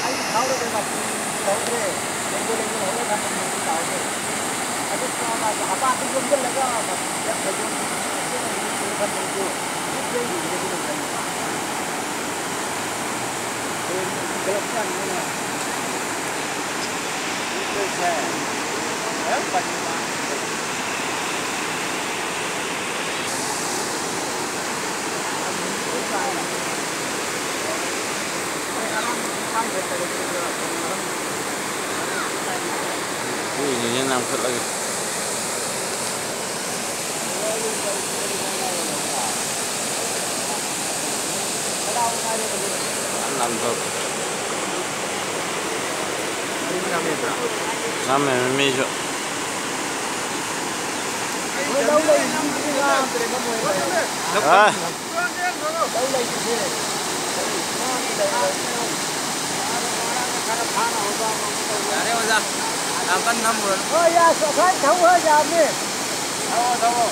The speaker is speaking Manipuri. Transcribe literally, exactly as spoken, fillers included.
ꯑꯩ ꯊꯥꯎꯔꯒ ꯃꯄꯨꯟ ꯂꯧꯍꯧꯗ꯭ꯔꯦ꯫ ꯂꯦꯡꯒꯣꯜ ꯂꯦꯡꯒꯣꯜ ꯍꯧꯔ ꯊꯝꯕ ꯃꯄꯨꯟ ꯇꯥꯍꯧꯗ꯭ꯔꯦ꯫ ꯑꯗꯨ ꯑꯄꯥꯛꯄ ꯌꯣꯝꯁꯤꯜꯂꯒ ꯐꯩꯗꯣꯝ ꯊꯝꯕꯗꯨ ꯍꯧꯖꯤꯛ ꯂꯩꯔꯤꯕꯅꯤ ꯑꯗꯨ ꯂꯩꯕꯅꯤ꯫ ꯍꯌꯦꯡ ꯄꯨꯈꯠꯂꯛꯄ ꯀꯥꯟꯗꯅꯦ꯫ ꯎꯏꯅꯦ, ꯅꯥꯟꯊꯠꯂꯒꯦ꯫ ꯅꯥꯟꯊꯣꯛ꯫ ꯅꯝꯃꯦ ꯃꯤꯁꯨ꯫ ꯑ꯫ ꯌꯥꯔꯦ ꯑꯣꯖꯥ, ꯌꯥꯝ ꯀꯟꯅ ꯅꯝꯃꯨꯔꯅꯨ꯫ ꯍꯣꯏ, ꯌꯥ, ꯁ꯭ꯋꯥꯏ ꯊꯧ ꯍꯣꯏ ꯌꯥꯕꯅꯤ꯫ ꯊꯧꯋꯣ, ꯊꯧꯋꯣ꯫